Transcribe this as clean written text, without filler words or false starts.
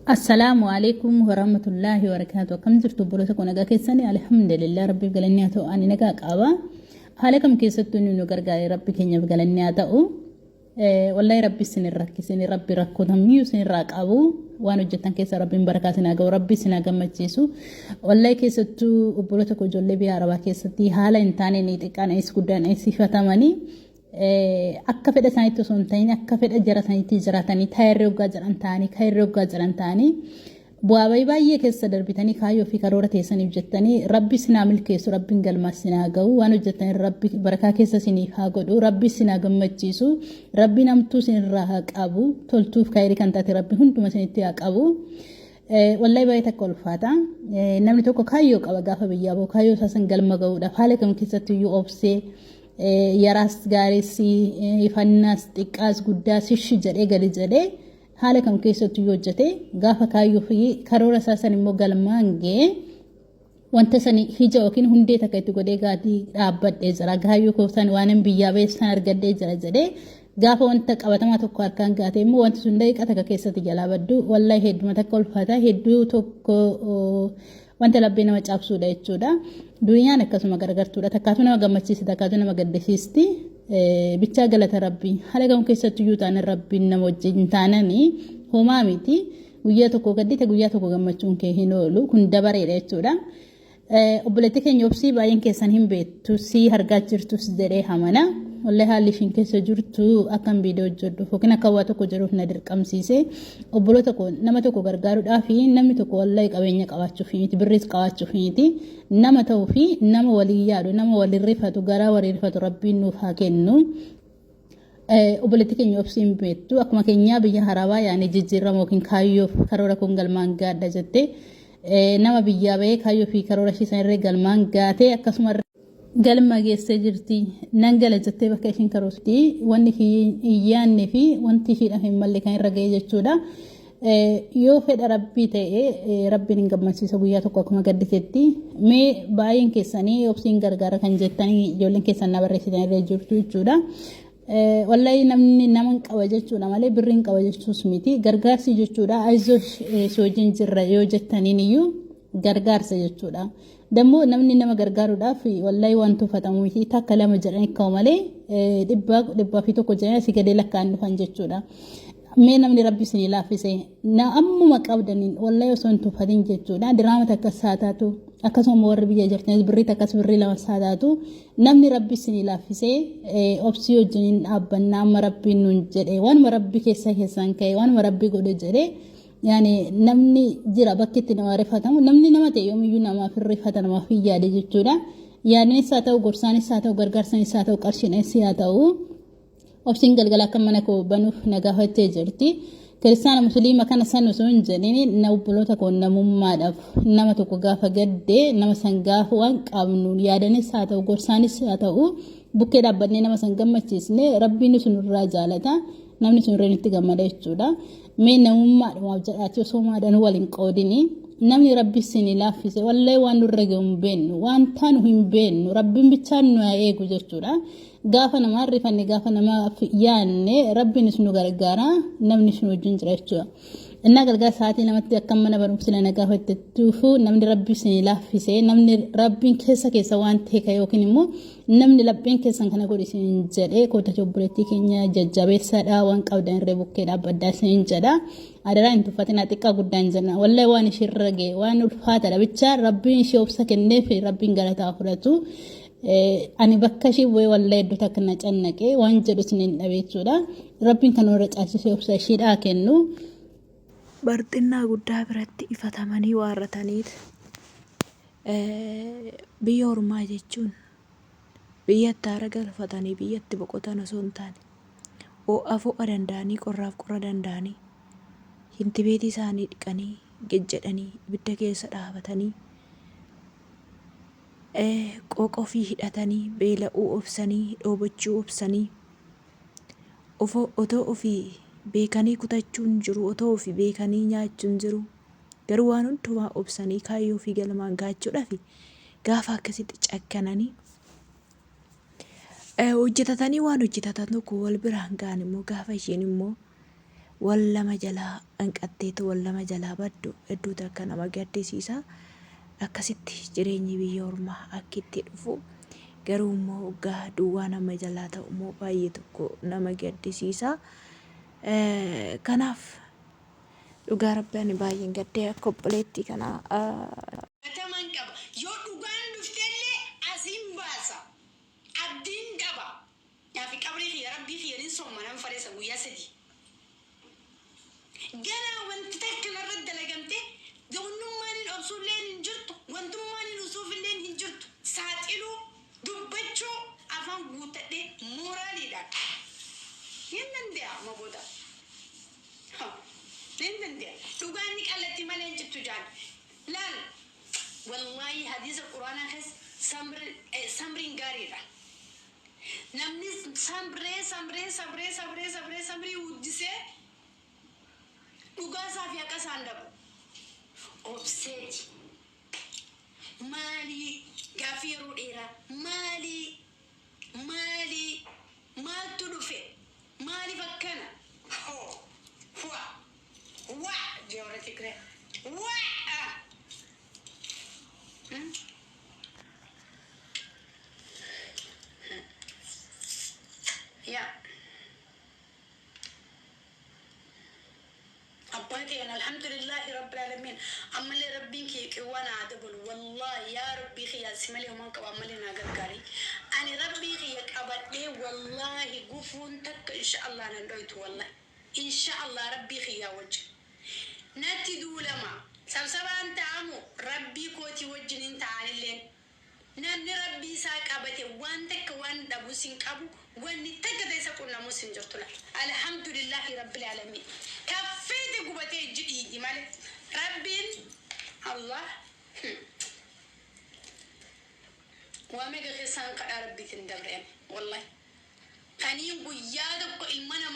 Assalaamu alaikum warahmatullaahi wabarakaatu. Akkam jirtu obboloota koo, nagaa keessanii? Alhamdulillah, rabbiif galanni haa ta'u, ani nagaa qaba. Haala kam keessattuu inni nu gargaare rabbi keenyaaf galanni haa ta'u. Wallahi rabbi isin hin rakkisin, rabbi rakkoo kamiyyuu isin irraa qabu, waan hojjettan keessa rabbiin barakaa isin haa ga'u, rabbi isin haa gammachiisu. Wallahi keessattuu obboloota koo ijoollee biyya arabaa keessatti haala hin taaneen xiqqaan ees guddaan eessifatamanii akka fedha isaaniitti osoo hin ta'in akka fedha jara isaaniitti jiraatanii, taayirri hoggaa jedhan ta'anii, kaayirri hoggaa jedhan ta'anii, bu'aa bayii baay'ee keessa darbitanii kaayyoo fi karoora teessaniif jettanii, rabbi isin haa milkeessu, rabbiin galmaa isin haa ga'u, waan hojjettaniif rabbi barakaa keessa isiniif haa godhu, rabbi isin haa gammachiisu, rabbi namtuu isinirraa haa qabu, toltuuf kaayirii kan taate rabbi hunduma isinitti haa qabu. Wallahi baay'ee takka ulfaata. Namni tokko kaayyoo qaba gaafa biyyaa bahu, kaayyoo isaa san galma ga'uudhaaf haala kam keessatti iyyuu obsee, yaraas gaariis, ifannaas xiqqaas guddaas ishi jedhee gadi jedhee haala kam keessatti iyyuu hojjete, gaafa kaayyoo fi karoora isaa san immoo galmaan ga'e, wanta san hija yookiin hundee takka itti godhee gaatii dhaabbadhee jira, kaayyoo koo san waan biyyaa ba'e san argadhee jira jedhee gaafa wanta qabatamaa tokko harkaan gaate immoo, wanti sun daqiiqa takka keessatti jalaa baddu, wallahi hedduma takka ulfaata, hedduu tokko wanta labbee nama cabsuudha jechuudha. Duniyaan akkasuma gargartuudha. Takkaatu nama gammachiisa, takkaatu nama gaddisiisti. Bichaa galata rabbii. Haala kam keessatti iyyuu taanan rabbiin nama wajjin taananii homaa miti. Guyyaa tokko gaddite, guyyaa tokko gammachuun kee hin oolu. Kun dabareedha jechuudha. Obboleettii keenya obsii baay'een keessan hin beektu, si argaa jirtus jedhee hamana. Wallahi haalli ishiin keessa jirtu akkan viidiyoo hojjedhuuf yookiin akka waa tokko jedhuuf na dirqamsiise. Obboloota koo, nama tokko gargaaruudhaaf namni tokko wallahi qabeenya qabaachuuf miti, birriis qabaachuuf miti. Nama ta'uu fi nama walii yaadu, nama waliin rifatu, garaa walii rifatu rabbiin nuuf haa kennu. Obboleettii keenya obsiin beektu, akkuma keenyaa biyya harabaa yaani jijjiirama yookiin kaayyoo karoora kun galmaan gaadha jettee, nama biyyaa bahee kaayyoo fi karoora ishii sanirree galmaan gaatee akkasuma galma geessee jirti. Nan gala jettee bakka ishiin karoorti wanni hin yaadne fi wanti ishiidhaaf hin malle kan irra ga'e jechuudha. Yoo fedha rabbii ta'e rabbiin hin gammachiisa guyyaa tokko akkuma gadditetti. Mee baay'een keessanii obsiin gargaara kan jettanii ijoolleen keessan na barreessitan irra jirtu jechuudha. Wallahi namni nama hin qaba jechuudha malee birrii hin qaba jechuus miti. Gargaarsi jechuudha, ayizoosh si wajjin jirra yoo jettaniin iyyuu gargaarsa jechuudha. Dammoo namni nama gargaaruudhaaf wallahi waan tuffatamu miti, takka lama jedhanii ka'u malee dhibbaa dhibbaa fi tokko jedhanii asii gadee lakkaa'an dhufan jechuudha. Mee namni rabbi isinii laaffise na ammuma qabdaniin wallahi osoo hin tuffatin jechuudha. Diraama takkas haa taatu, akkasuma warri biyya jirtanis birrii takkas birrii lamas haa taatu, namni rabbi isinii laaffise obsii wajjiniin dhaabbannaa amma rabbiin nuun jedhe, waanuma rabbi keessa keessaan ka'e, waanuma rabbi godhe jedhe, yaani namni jira bakki itti nama rifatamu, namni nama ta'e yoomiyyuu namaaf hin rifata, namaaf hin yaade jechuudha. Yaadnis haa ta'u, gorsaanis haa ta'u, gargaarsaanis haa ta'u, qarshiinis haa ta'u. Obsiin galgala akka mana koo banuuf na gaafattee jirti. Kiristaana musliima kana san osoo hin jedhin, na obboloota koo, namummaadhaaf nama tokko gaafa gaddee nama san gaafa waan qabnu yaadanis haa ta'u, gorsaanis haa ta'u, bukkee dhaabbannee nama san gammachiisne, rabbiin sun irraa jaalata, namni sun irra itti gammada jechuudha. Mee namummaadhumaaf jedhaati osoo maadanuu waliin qoodini, namni rabbi isin laaffise, wallahi waan nurra gahu hin beennu, waan taanu hin beennu, rabbiin bichaan nu haa eegu jechuudha. Gaafa namaa rifanne, gaafa namaaf yaanne, rabbiinis nu gargaara, namnis nu wajjin jira jechuudha. Innaa galgala sa'aatii namatti akka mana barumsi na gaafattuufu, namni rabbi isin laaffise, namni rabbiin keessa keessa waan ta'e yookiin immoo namni lapheen keessan kana godhi isin jedhee, kootatti obboleettii keenya jajjabeessaadha, waan qabdan irree bukkee dhaabbaddaa isin jedha. Adaraa hin tuffatinaa, xiqqaa guddaan jenna. Wallahi waan ishee irra ga'e waan ulfaataadha, bichaa rabbiin ishee obsa kenneef rabbiin galataa fudhatu. Ani bakka ishee bu'ee wallahi iddoo takka na cannaqee waan jedhu isin hin dhabe jechuudha. Rabbiin kan warra caalchisee obsa isheedhaa kennu. Barxinnaa guddaa biratti ifatamanii waarrataniit biyya ormaa jechuun biyyatti haara galfatanii biyyatti boqotan osoo hin taane, ho'aaf ho'a danda'anii, qorraaf qorra danda'anii, hintibeetii isaanii dhiqanii gejjedhanii ibidda keessa dhaabatanii, qooqa ofii hidhatanii, beela'uu obsanii, dhoobachuu obsanii, otoo ofii beekanii kutachuun jiru, otoo ofii beekanii nyaachuun jiru, garuu waan hundumaa obsanii kaayyoo ofii galmaan gaachuudhaaf gaafa akkasitti cakkananii hojjetatanii, waan hojjetatan tokko wal biraan ga'an immoo, gaafa isheen immoo Wal lama jalaa hanqatteetu wal lama jalaa baddu hedduu takka nama gaddisiisa. Akkasitti jireenyi biyya ormaa akki itti dhufu garuu immoo hoggaa duwwaa nama jalaa ta'u immoo baay'ee tokko nama gaddisiisa. Kanaaf dhugaa rabbi ani baay'een gaddee akka obboleettii kanaa. Gataman qaba. Yoo dhugaan dhuftellee asiin baasa. Abdiin qaba. Naafi qabrii kiyya rabbii kiyya nin soomma nan fareessa guyyaa 3. Ganaa wanti takka narra dalagamte wannummaan hin obsuulleen hin jirtu wantummaan hin usuufilleen hin jirtu. Saaxiluu, dubbachuu afaan guuttadhee mooraaliidhaan nin dande'a amma booda. Ha, nin dande'a. Dhugaan ni qallatti malee hin cittu jaan. Laal wallaahi hadiisa quraanaa keessa samriin gaariidha. Namni samree samree samree samree samree samrii guddisee dhugaa isaa fi haqa isaa hin dhabu. Obseeti. Maalii gaaffii yeroo dheeraa maalii maalii maaltu dhufe maaliif akkana hoo huwa wa jee warra Tigree wa Yaa abbaa kiyyan alhamdulillahi rabbil alamin ammallee rabbiin kiyya qiwwaa naa haa dabalu wallahi yaa rabbii kiyya si malee homaan qabu ammallee naa gargaari ani rabbii kiyya qabadhee wallahi gufuun takka insha allah nan dhoytu wallahi insha allah rabbii kiyyaa wajjin Natti duulama. Sabsabaan ta'amu Rabbii kootii wajjinin ta'a anilleen. Namni Rabbii isaa qabate waan takka waan dhabus hin qabu, wanni takka ta isa qunnamus hin jirtu laal. Alhamdulillaahi Rabbil Aalamiin. Ka feete gubatee ijji dhiiydi male. Rabbiin Allah waa meeqa keessaan kadhaa Rabbiitin dabre ani wallahi. Kaniin guyyaa tokko ilma namaa.